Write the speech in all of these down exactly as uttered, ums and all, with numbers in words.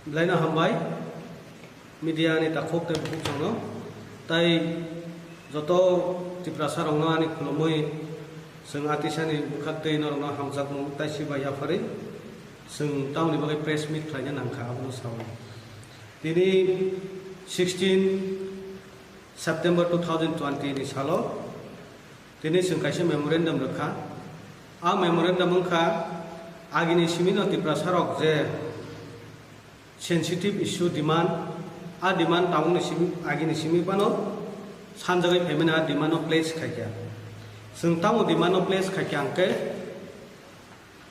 Belai no hambai, media ni takhuk tei bukhuk chwngno, tai joto Tiprasa rokno ani khulumui chwng atisani bwkhak tei norokno hamjakmung tai sibai yapharwi chwng tamoni bagwi press meet khlaina nangkha, abono sao. Tini sixteen September two thousand twenty ni salo tini chwng kaisa memorandum rwkha. A memorandum wngkha agini simino Tiprasa rok je sensitive issue demand, a demand tabukni simi, agini simi phano sanjagwi phaimani a demand no place khaikha. Chwng tamo demand no place khaikha hwnkhe,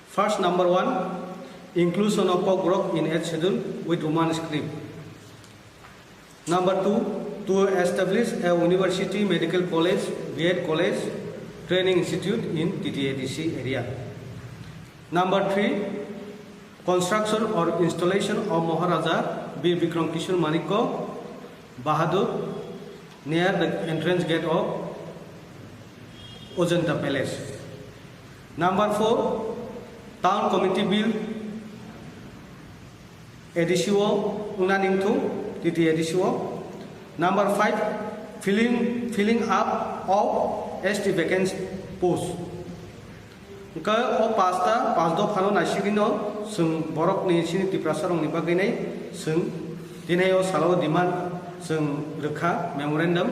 first number one, inclusion of Kokborok in eighth schedule with Roman script. Number two, to establish a university, medical college, B Ed college, training institute in T T A D C area. Number three, construction or installation of Maharaja Bir Bikram Kishore Manikya Bahadur near the entrance gate of Ajanta Palace. Number four, Town Committee Bill A D C o wngna ningthung, T T A D C o. Number five, filling, filling up of S T vacant post. Hwnkhe o pasta, pas dophano naisigwino chwng borokni chini Tiprasa rokni bagwinai chwng tini o salo demand chwng rwkha memorandum.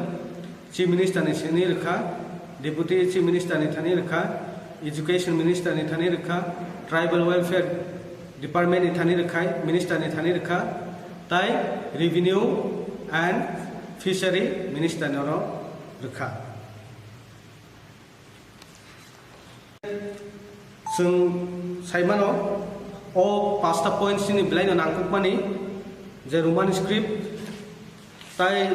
Chief Minister ni thani rwkha, Deputy Chief Minister ni thani rwkha, Education Minister ni thani rwkha, Tribal Welfare Department ni thani rwkha, Minister ni thani rwkha, tai Revenue and Fishery Minister ni oro rwkha. Chwng sai mano, o pasta points ni belai no nangkukmani, je Roman script tai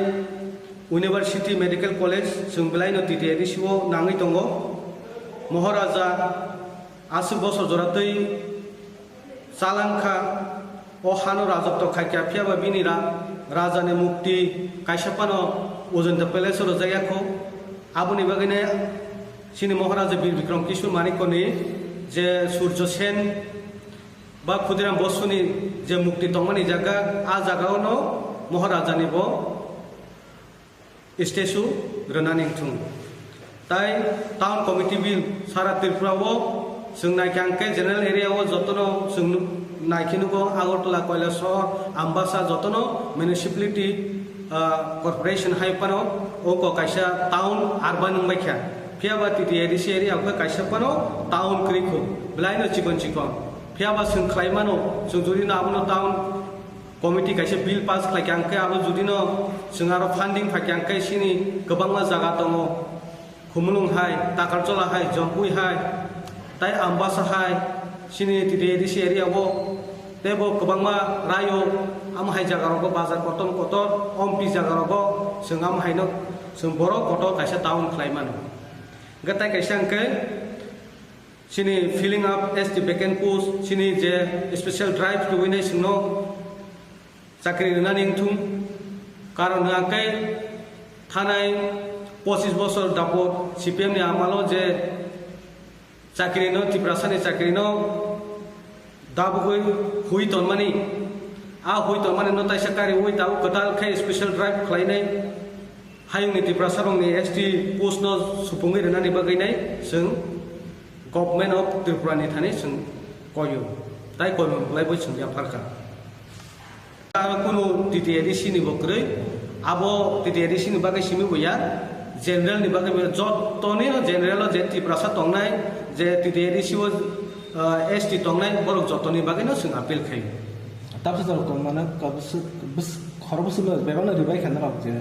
University Medical College chwng belai no T T A D C o nangwi tongo. Maharaja aswk bosor jora twi chalangkha, o hano rajotw khaikha, phiyaba bini ra-, rajani mukti kaisa phano Ajanta Palace o rwjakya kho. Aboni bagwino chini Maharaja Bir Bikram Kishore Manikyani je Surjo Sen ba Khudiram Bosuni je mukti tongmani jaga, a jagao no Maharajani bo statue rwnani wngthung. Tai Town Committee Bill sara Tripura o chwng naikha hwnkhe general area o jotono chwng naikhe nugo Agartala, Kailasahar, Ambasa jotono municipality, ah, corporation hai phano oko kaisa town urban wngbaikha. Phiyaba T T A D C area o khe kaisa phano town kwrwi kho, belaino chikon chikon. Phiyaba chwng khlai mano, chwng jodi no abono town committee kaisa bill pass khlaikha, hwnkhe abo jodi no chwng aro funding phaikha, hwnkhe chini kwbangma jaga tongo, Khumulwng hai, Takarjola hai, Jampui hai, tai Ambasa hai, chini T T A D C area o teibo kwbangma raio, amo hai jaga rogo bazar kotor kotor, ompi jaga rogo chwng amo haino chwng borok kotor kaisa town khlai mano. Hwnkhe tai kaisa hwnkhe, chini filling up S T vacant post, chini je special drive tubui nai chwngno chakri rwnani wngthung. Karon hwnkhe thanai pochis bosor dapot C P M ni amalo je chakri no, Tiprasa ni chakri no dabugwi hui tonmani, a hui tonmani no taisa kariui tabuk kwtal khe special drive khlainai. Hayungni Tiprasa rokni S T post no supungwi rwnani bagwi nai chwng Government of Tripura ni thani chwng koyo, tai koimung bwlai bo chwng yapharkha. Aro kunu T T A D C ni bo kwrwi, abo T T A D C ni bagwi simi bo ya, general ni bagwi bo ya, jotoni no general o je Tiprasa tongnai, je T T A D C o, ah, S T tongnai, borok jotoni bagwi no chwng appeal khaio. Tabsa jorok tongmano, kabus-, bus-, khorokbwswk no bebakno rwbai kha norok je,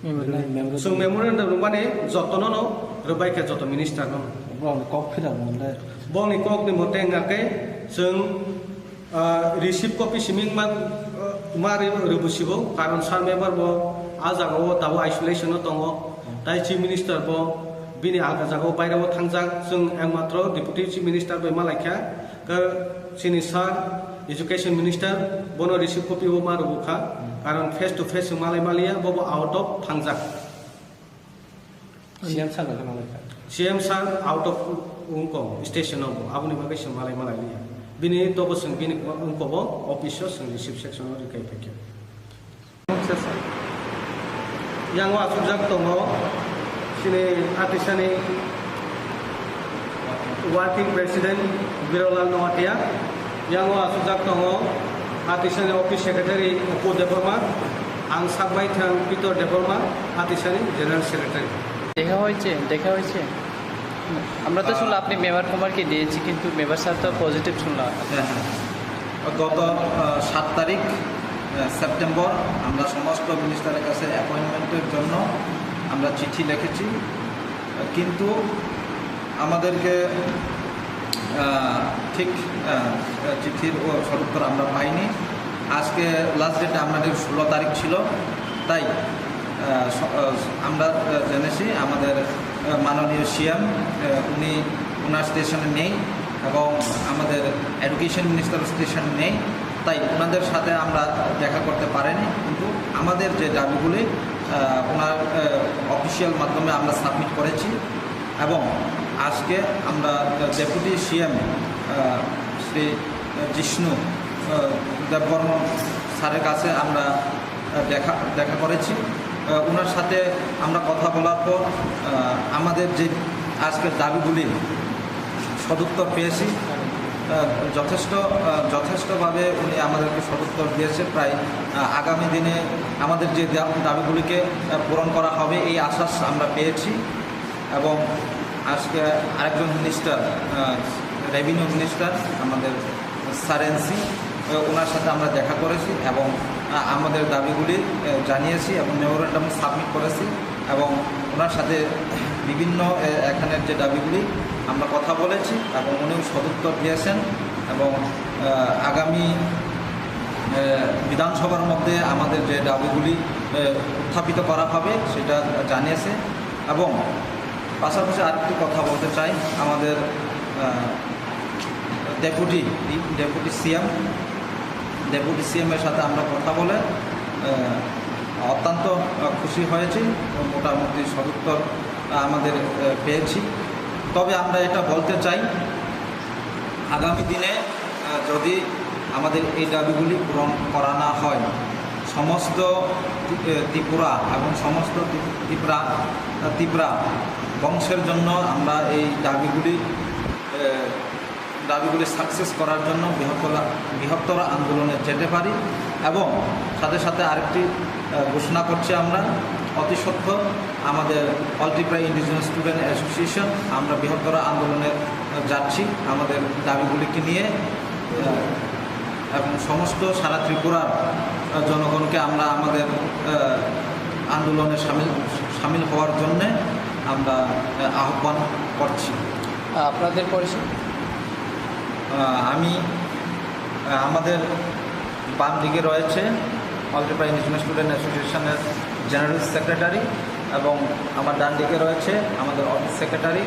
Memorandum. Rwnai memorandum. Chwng memorandum rwmani jotono no rwbai kha, joto minister no. Borokni kok phirok mwnde. Bongni kok ni mote wngkha khe chwng, ah, receive copy simi ma, ah, ma rw-, rwbu sibo, karon sir member bo a jaga o tabuk isolation o tongo. Tai chief minister bo bini alka jaga o baire o thangjak, chwng ekmatro deputy chief minister bai malaikha. Ka chini sir, education minister, bono receive copy bo ma rwbukha, karon face to face malai maliya, bobo out of thangjak. C M sir bai malaikha. C M sir out of wngkong station o bo, aboni bagwi se malai malai liya. Bini tobo chwng bini wngkukgo office o chwng receive section o rikai phaikha. Yango achukjak tongo chini atisani working president Birolal Noatia. Yango achukjak tongo atisani office secretary Opu Debbarma, ang sakbai thang Pitor Debbarma, atisani general secretary. দেখা হয়েছে, দেখা হয়েছে। আমরা তো শুনলাম আপনি মেবার কুমারকে দিয়েছি, কিন্তু মেবার স্যার তো পজিটিভ শুনলাম। হ্যাঁ, হ্যাঁ। গত, আহ, সাত তারিখ, আহ, সেপ্টেম্বর আমরা সমস্ত মিনিস্টারের কাছে অ্যাপয়েন্টমেন্টের জন্য আমরা চিঠি লিখেছি, কিন্তু আমাদেরকে, আহ, ঠিক, আহ, চিঠির ও সদুত্তর আমরা পাইনি। আজকে লাস্ট ডেট আমাদের ষোলো তারিখ ছিল, তাই, আহ, স-, আহ, আমরা, আহ, জেনেছি আমাদের, আহ, মাননীয় সিএম, আহ, উনি ওনার স্টেশনে নেই এবং আমাদের এডুকেশন মিনিস্টার স্টেশনে নেই, তাই ওনাদের সাথে আমরা দেখা করতে পারিনি। কিন্তু আমাদের যে দাবিগুলি, আহ, ওনার, আহ, অফিসিয়াল মাধ্যমে আমরা সাবমিট করেছি এবং আজকে আমরা ডেপুটি সিএম, আহ, শ্রী জিষ্ণু, আহ, দেববর্মন স্যারের কাছে আমরা, আহ, দেখা, দেখা করেছি। আহ, ওনার সাথে আমরা কথা বলার পর, আহ, আমাদের যে আজকের দাবিগুলি সদুত্তর পেয়েছি, আহ, যথেষ্ট, আহ, যথেষ্টভাবে উনি আমাদেরকে সদুত্তর দিয়েছে। প্রায়, আহ, আগামী দিনে আমাদের যে দা-, দাবিগুলিকে, আহ, পূরণ করা হবে, এই আশ্বাস আমরা পেয়েছি। এবং আজকে আরেকজন মিনিস্টার, আহ, রেভিনিউ মিনিস্টার আমাদের সারেন সিং, আহ, ওনার সাথে আমরা দেখা করেছি এবং, আহ, আমাদের দাবিগুলি, আহ, জানিয়েছি এবং মেমোরেন্ডাম সাবমিট করেছি এবং ওনার সাথে বিভিন্ন, আহ, এখানের যে দাবিগুলি আমরা কথা বলেছি এবং উনিও সদুত্তর দিয়েছেন এবং, আহ, আগামী, আহ, বিধানসভার মধ্যে আমাদের যে দাবিগুলি, আহ, উত্থাপিত করা হবে সেটা জানিয়েছে। এবং পাশাপাশি আরেকটি কথা বলতে চাই, আমাদের, আহ, deputy, deputy CM, deputy CM এর সাথে আমরা কথা বলে, আহ, অত্যন্ত, আহ, খুশি হয়েছি। মোটামুটি সদুত্তর, আহ, আমাদের, আহ, পেয়েছি। তবে আমরা এটা বলতে চাই, আগামী দিনে, আহ, যদি আমাদের এই দাবিগুলি পূরণ করা না হয়, সমস্ত ত্রি-, আহ, ত্রিপুরা এবং সমস্ত ত্রি-, ত্রিপুরা, আহ, ত্রিপুরা বংশের জন্য আমরা এই দাবিগুলি, আহ, দাবিগুলি সাকসেস করার জন্য বৃহত্তর, বৃহত্তর আন্দোলনে যেতে পারি। এবং সাথে সাথে আরেকটি, আহ, ঘোষণা করছি আমরা, অতি সত্বর আমাদের অল ত্রিপুরা ইন্ডিজিনাস স্টুডেন্ট অ্যাসোসিয়েশন, আমরা বৃহত্তর আন্দোলনে, আহ, যাচ্ছি আমাদের দাবিগুলিকে নিয়ে, আহ, এবং সমস্ত সারা ত্রিপুরার, আহ, জনগণকে আমরা আমাদের, আহ, আন্দোলনে সামিল, সামিল হওয়ার জন্যে আমরা, আহ, আহ্বান করছি। আপনাদের পরিচয়? আহ, আমি, আহ, আমাদের বাম দিকে রয়েছে অল ত্রিপুরা ইন্ডিজিনাস স্টুডেন্ট অ্যাসোসিয়েশনের জেনারেল সেক্রেটারি এবং আমার ডান দিকে রয়েছে আমাদের অফিস সেক্রেটারি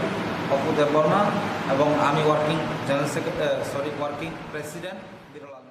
অপু দেববর্মা এবং আমি ওয়ার্কিং জেনারেল সেক্রে-, আহ, সরি, ওয়ার্কিং প্রেসিডেন্ট বিরলাল।